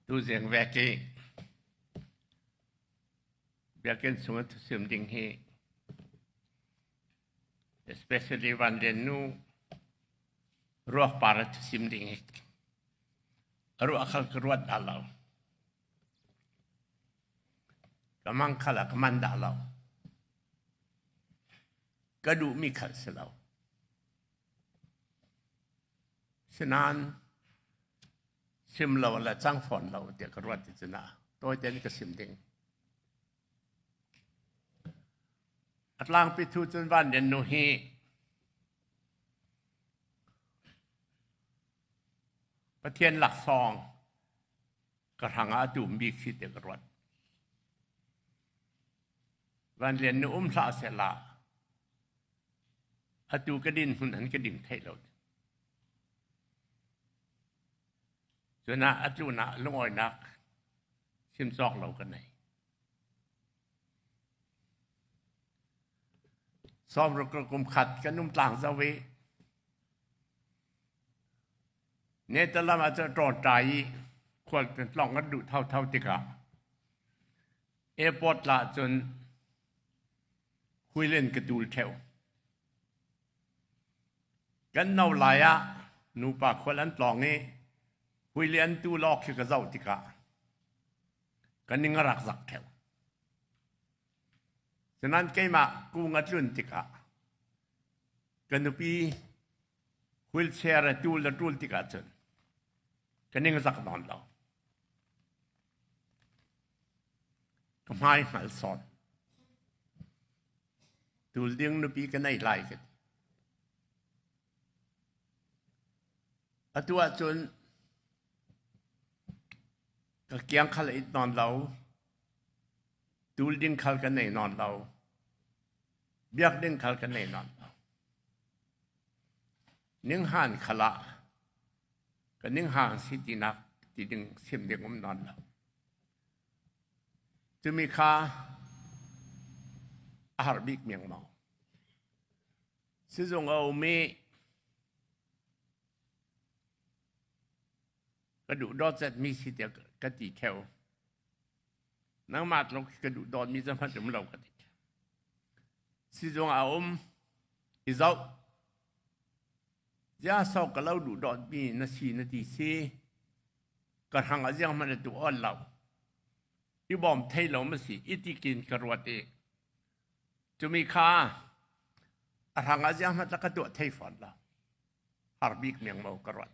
Tuzing vek i biakinn chung in thusim ding hi especially Van Lian nu ruak par a thusim ding hi a ruah khal ka ruat dah lo. Ka mang khal ah ka man dah lo. Ka duhmi khal si lo. Sinain sim lo le cang fawn lo tiah ka ruat ti cu na tawi tein ka sim ding. A tlangpi thu cun Van Lian nu hi Pathian laksawng ka hrang ah a tum bik si tiah ka ruat. Van Lian nu um hlah sehla atu ka din hmun an ka ding thei lo. Cun ah atu na lungawinak chim cawk lo ka nei. Sawmruk kum khat kan um tlang zo i Netalam ah cun ṭawngṭai i khual tlawng kan duh thotho tikah airport la cun huilen ka tul ṭheo. Kan no lai ah nupa khual an tlawng i huili an tu lawk khi ka zoh tikah ka ning a rak zak ṭheo. Cunan keimah kung a tlun tikah ka nupi wheelchair a tul a tul tikah cun ka ning zak nawn lo. Ka hmai hngal sawn. Tul ding nupi ka nei lai ka ti. Atu ahcun ka kiang khal it nawn lo. Tul ding khal ka nei nawn lo. Biak ding khal ka nei nawn lo. Ninghan khal ah ka ninghang si tinak ti ding sim ding um nawn lo. Cumi kha a har bik miangmang. Sizung a um i ka duh dawt zetmi si tiah ka ti theo. Nangmah tluk ka duh dawtmi cu hmanh um lo ka ti. Sizung a um i zoh. Zia sau ka lo duh dawtmi na si na ti si. Ka hrang ah ziang hmanh na tu on lo. I bawm thei lo ma si i ti kin ka ruat i cumi kha a hrang ah ziang hmanh ka tuah thei fawn lo. Har bik miang mo ka ruat.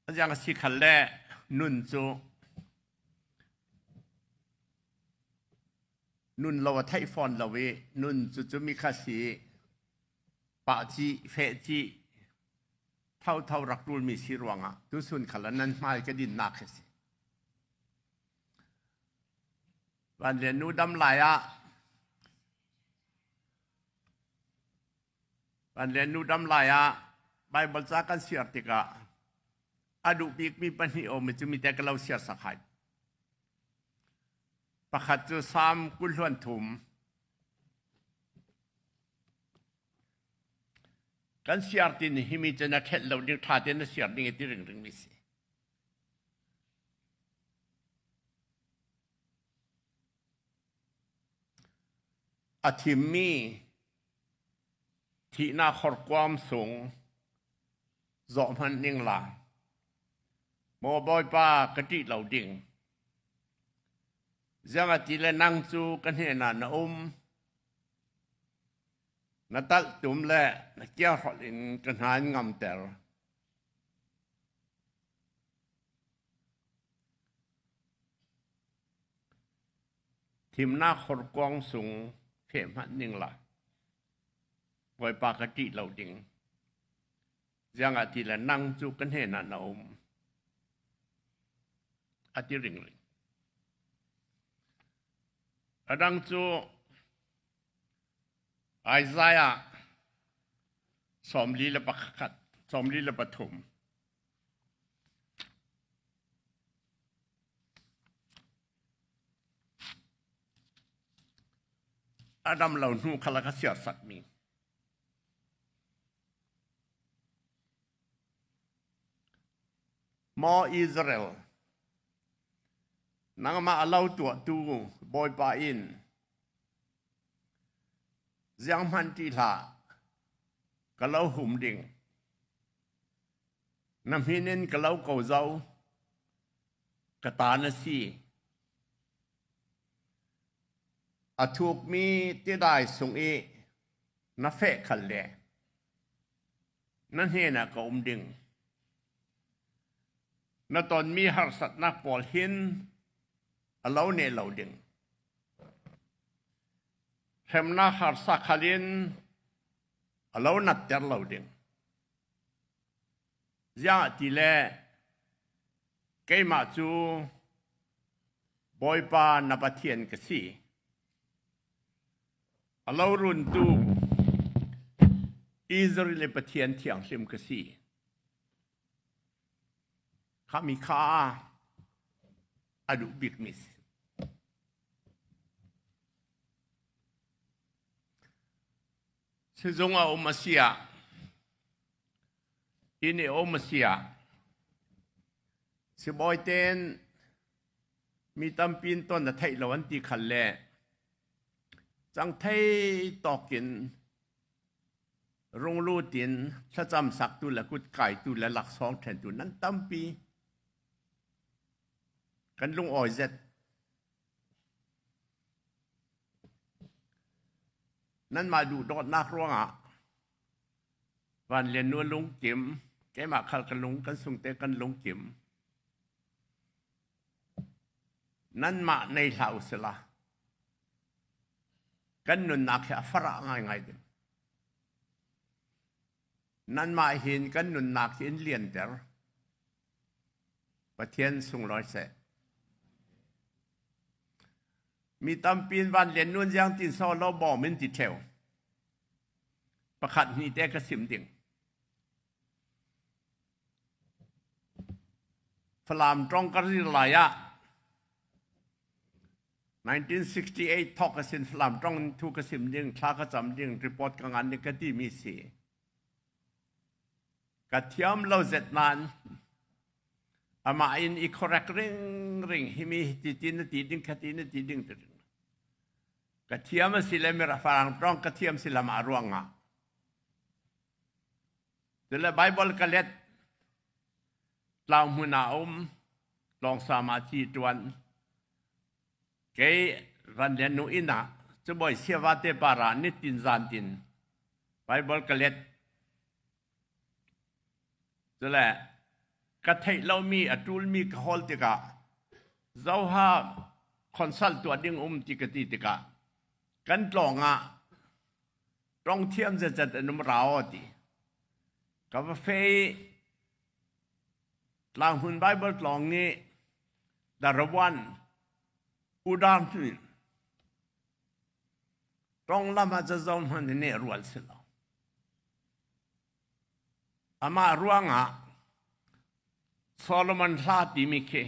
Aziang a si khal le nun cu nun lo a theih fawn lo i nun cu cu mi kha si pah ci feh ci thotho rak ṭulmi si ruangah tuchun khal ah nan hmai ka dinnak khi si. Van Lian nu dam lai ah Van Lian nu dam lai ah Bible ca kan siar tikah a duh bikmi pahnih um cu mi te ka lo siar sak hai. Pakhat cu Salm 23 kan siar ti ni hi mi cu na khelh lo ding ṭha tein na siar ding i ti ringring mi si. A thimmi thihnak horkuam sung zawh hmanh ning la. Maw Bawipa ka ṭih lo ding. Ziang a ti le nang cu ka hnen ah na um. Na talhtum le na kiahrolh in ka hna in ngamter. Thimnak horkuang sung feh hmanh ning la. Bawipa ka ṭih lo ding. Ziang ah ti le nang cu ka hnen ah na um. A ti ringring. A dang cu Isaiah 41, 43. A dam lo hnu kha ka siarsakmi. Maw Israel, nangmah a lo tuahtu Bawipa in zianghmanh ṭih hlah, ka lo hum ding. Na hmin in ka lo ko zau, ka ta na si. A thukmi tidai sung i na feh khal le na hnenah ka um ding. Na tonmi harsatnak pawl hin a lo ne lo ding. Hremnak harsa khal in a lo natter lo ding. Ziah ti le keimah cu Bawipa na Pathian ka si. A lo runtu Israel i Pathian thianghlim ka si. Khami kha a duh bikmi si. Sizung a um a si ah, inn i um a si ah, sibawi tein mi tampi in ton a theih lo an ti khal le cang thei tawk in runglut in thlacam saktu le kutkaitu le laksawng ṭhentu nan tampi. Kan lungawi zet. Nanmah duhdawtnak ruangah Van Lian nu lungkim, keimah khal ka lung kan sungte kan lungkim. Nanmah nei hlah usila. Kan nunnak hi a farah ngaingai ding. Nanmah hin kan nunnak hi in lianter. Pathian sunglawi seh. Mi tampi in van len nun ziang tin so lo bawm in ti theu. Pakhat hni te ka sim ding. Falam tong ka rir lai ah 1968 thok ka sin Falam tong thu ka sim ding thla ka cam ding report ka ngan ding ka ti mi si. Ka thiam lo zet nain amah in i correct ring ring himi ti tin na ti ding kha ti na ti ding ti ding. Ka thiam a si le mira farang tong ka thiam si lama ruangah. Tule Bible ka let tlau hmun ah um tlawng sama ci tuan Kei van lian nu inn ah cubawi siava te par ah nitin zan tin Bible ka let. Cule ka theih lomi a ṭulmi ka hawl tikah zoha consult tuah ding um ti ka ti tikah kan tlawng ah tong thiam zetzet an um rao ti. Ka va fe i Tlanghmun Bible tlawng nih Darawan Udang hnin tong lam ah cazo hman in nih rual si lo. Amah ruangah Solomon hla timi khi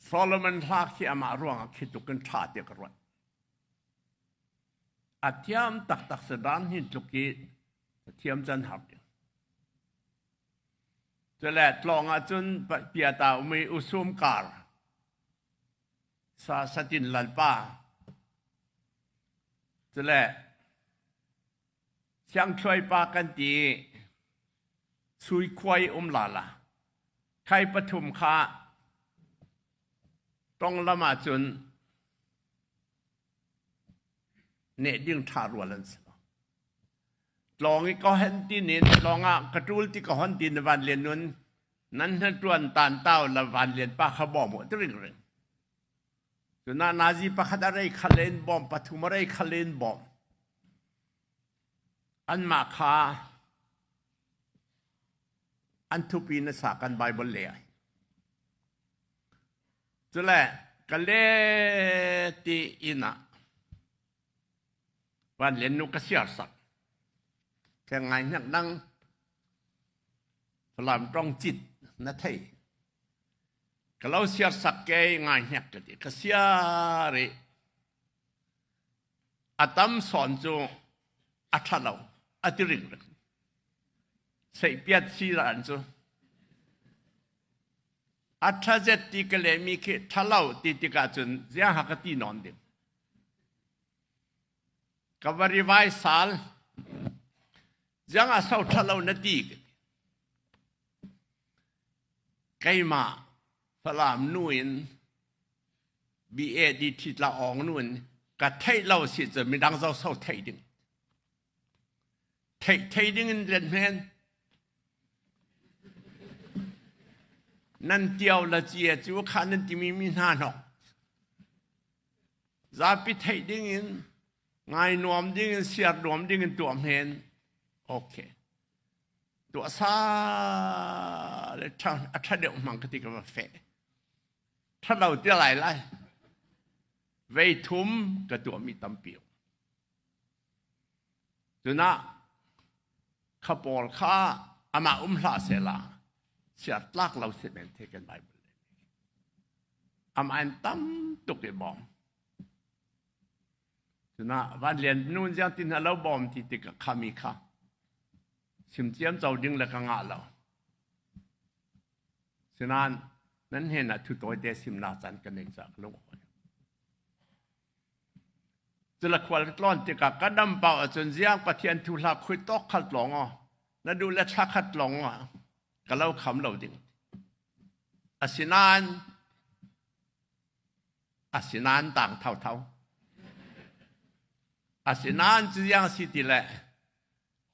Solomon hla khi amah ruangah khi tuk in ṭha tiah ka ruat. A thiam taktak sadan hi tluk i thiam can har ding. Cule tlawng ahcun piata um i usum kar sa satin lalpa cule siangthluai pa kan ti sui khuai um la la khai pathum kha tong lam ahcun neh ding ṭha rual an si lo. Tlawng i ka hen ti nin tlawng ah ka ṭul ti ka hon ti na van lian nun nan hna ṭuan tan tau la van lian pa kha bawm u ti ring ring. Cuna nazi pakhat a rei khalen bawm pathum a rei khalen bawm. Anmah kha an thupi na sa kan Bible le ai. Cule ka le ti inn ah van len nu ka siar sak. Ke ngai hnak dang Falam tong cit na thei. Ka lo siar sak ke ngai hnek ka ti. Ka siar i. A tam sawn cu a ṭha lo, a ti ringring. Seihpiat si ran cu. A ṭha zet ti ka lehmi khi ṭha lo ti tikah cun ziang ha ka ti nawn ding. Ka va rivai sal. Ziang ah so ṭha lo na ti ka ti. Keimah Falam nu in BAD ṭhitla awng nu in ka theih lo si cun midang zo so theih ding. Theih thei ding in len hmen. Nan tiao la cia cu kha nan timi mi hna hnok. Zapi theih ding in ngai nuam ding in siar nuam ding in tuah hmen. Okay. Tuah sa le ṭha a ṭha deuh hmang ka ti ka va feh. Ṭha lo ti lai lai. Vei thum ka tuahmi tampi um. Cunah kha pawl kha amah um hlah sehla siar tlak lo si men the kan Bible le amah in tam tuk i bawm. Cunah van lian nun ziang tin hna lo bawm ti tik kha mi kha sim ciam co ding le ka ngah lo. Sinan nan hen ah thu tawi te sim na can kan nei ca ka lung awi. Cula khual ka tlawn tikah ka dam pau ahcun ziang Pathian thu hla khui tawk khal tlawng aw na duh le thla khat lawng ah ka lo kham lo ding. Asinain asinain tang thau thau. Asinain cu ziang si ti le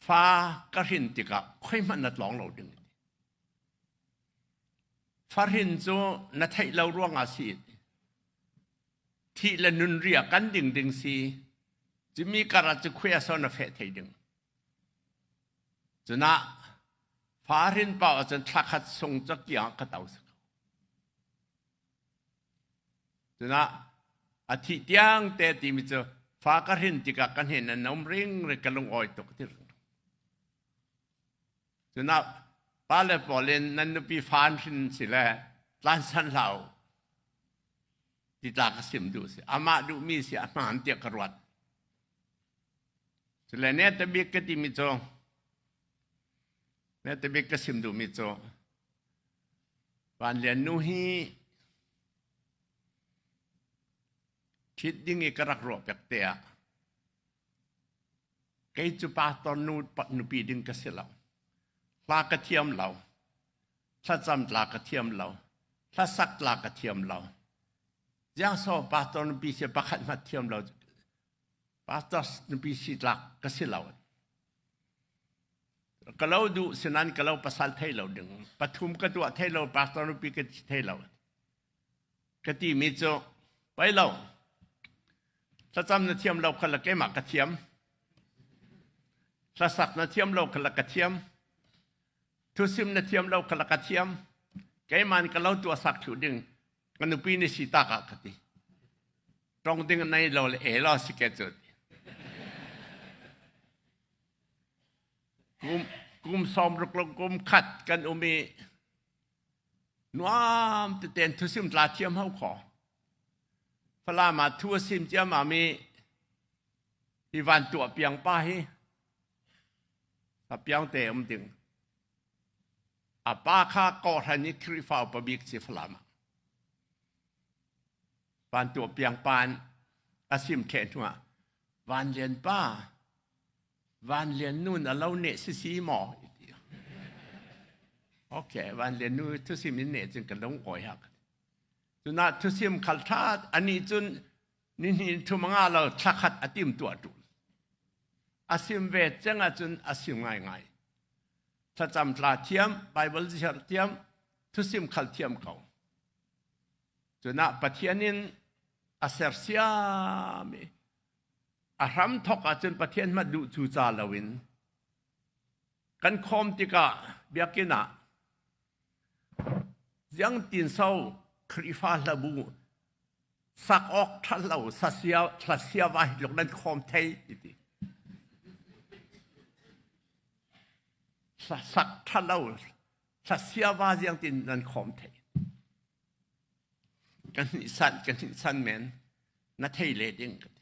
fa ka hrin tikah khoi hmanh na tlawng lo ding. Fahrin cu na theih lo ruangah si. Thih le nun ria kan ding ding si. Cimi kar ah cu khuia so na feh thei ding. Cunah fahrin pau ahcun thla khat sung cu kiang ka to si ko. Cunah a thih tiang te timi cu fa ka hrin tikah ka hnen an um ring ring ka lung awi tuk ti ring. Cunah pale pawl in nan nupi fa an hrin si le tlansan hlah u ti tla ka sim duh si. Amah duhmi si a hmaan tiah ka ruat. Cule ne tabik ka timi cu ne tabik ka sim duhmi cu Van Lian nu hi ṭhit ding i ka rak ruah pek te ah Kei cu pastor nu nupi ding ka si lo. Hla ka thiam lo. Thlacam tla ka thiam lo. Hlasak tla ka thiam lo. Ziang so pastor nupi si pakhat hmat thiam lo. Pastor nupi si tlak ka si lo. Ka lo duh sinan ka lo pasal thei lo ding. Pathum ka tuah thei lo pastor nupi ka thei lo. Ka timi cu pei lo. Thlacam na thiam lo kha la keimah ka thiam. Hlasak na thiam lo kha la ka thiam. Thusim na thiam lo kha la ka thiam. Keimah ka lo tuah sak thlu ding ka nupi ni si tak ah ka ti. Tong ding nei lo le e lo si ke cu. Kum kum som ruk lo kum khat kan um i Nuam teten thusim tla thiam ho kho. Falam ah thu a sim ciammam i hi van tuah piang pa hi a piang te um ding. A pa kha kawhhran i Khrihfa upa bik si Falam ah. Van tuah piang pa in a sim ṭheh hnuah Van Lian pa Van Lian nu na lo neh sisi maw? Okay, Van Lian nu thusim in neh cun ka lung awi hak. Cunah thusim khal tha ani cun ni hnih thum nga lo thla khat a tim tuah ṭul. A sim ve ceng ahcun a sim ngaingai. Thlacam tla thiam, Bible ziar thiam, thusim khal thiam ko. Cunah Pathian in a sersiam i a hram thawk ahcun Pathian hmanh duh cu ca loin kan khawm tikah biakinn ah ziang tin so Khrihfa hlabu sak awk ṭha lo sasia hlasia vai tluk nan khawm thei ti sak ṭha lo hlasia va ziang tin nan khawm thei kan hnih san kan hnih san men na thei le ding ka ti.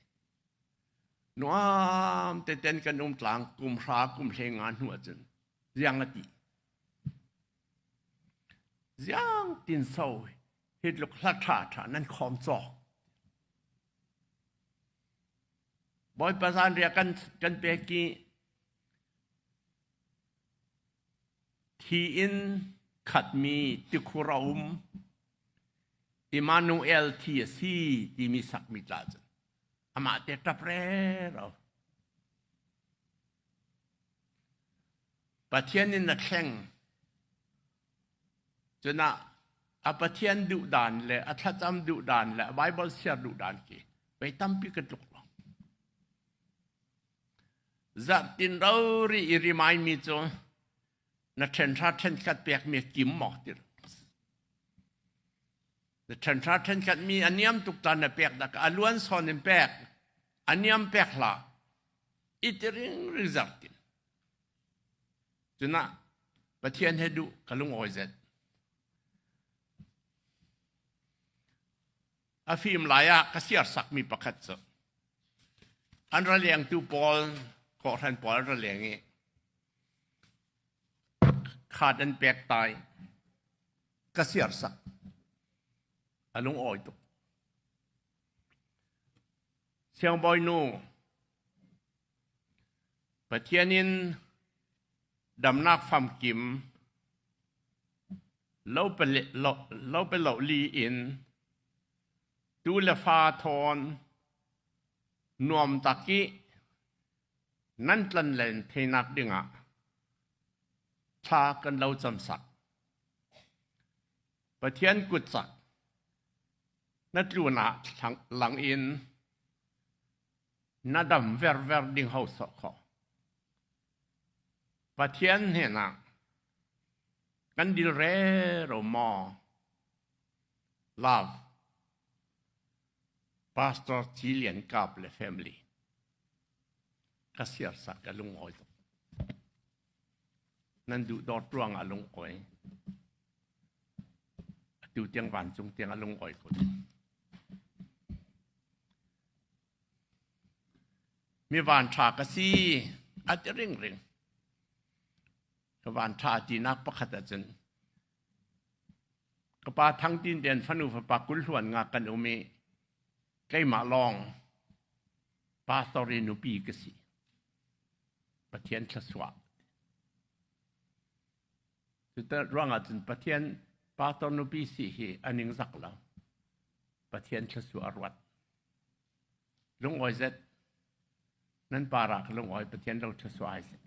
Nuam teten kan um tlang kum hra kum hle nga hnu ahcun ziang a ti. Ziang tin so hi tluk hla ṭha ṭha nan khawm cawk. Bawipa zanriah kan kan pek i thi in khatmi tikhur a um. Immanuel thi a si timi sakmi tla cun amah te ṭap rero. Pathian in a thleng. Cunah a Pathian duh dan le a thlacam duh dan le a Bible siar duh dan khi vei tampi ka tluk lo. Zarhtin rori i remind mi cu na ṭhenhra ṭhenkhat pek mi kim maw ti na ṭhenhra ṭhenkhat mi a niam tuk ta na pek dak a luan sawn in pek a niam pek hlah i ti ring ring zarhtin Cunah Pathian he duh ka lungawi zet. A fim lai ah ka siar sakmi pakhat cu an ra lengtu pawl kawhhran pawl an ra leng i khat an pek tai ka siar sak a lungawi tuk. Siangbawi nu Pathian in damnak famkim lo pe lo li in tu le fa thawn nuam tak i nan tlanlen theinak dingah thla kan lo cam sak. Pathian kut cak na tlun ah lang in na dam verver ding ho sawh kho. Pathian hnenah kan dil rero maw? Love. Pastor Ci Lian Kap le family. Ka siar sak ka lungawi tuk. Nan duh dawt ruang ah lungawi. Atu tiang vancung tiang a lungawi ko. Mi vanṭha ka si a ti ringring. Ka vanṭha tinak pakhat ahcun ka pa Thang Tin Lian fanu fapa 25 kan um i keimah lawng pastor i nupi ka si. Pathian thluachuah. Cuta ruangah cun Pathian pastor nupi si hi a ningzak lo. Pathian thluachuah a ruat. Lungawi zet nan para ka lungawi Pathian lo thluachuah ai seh.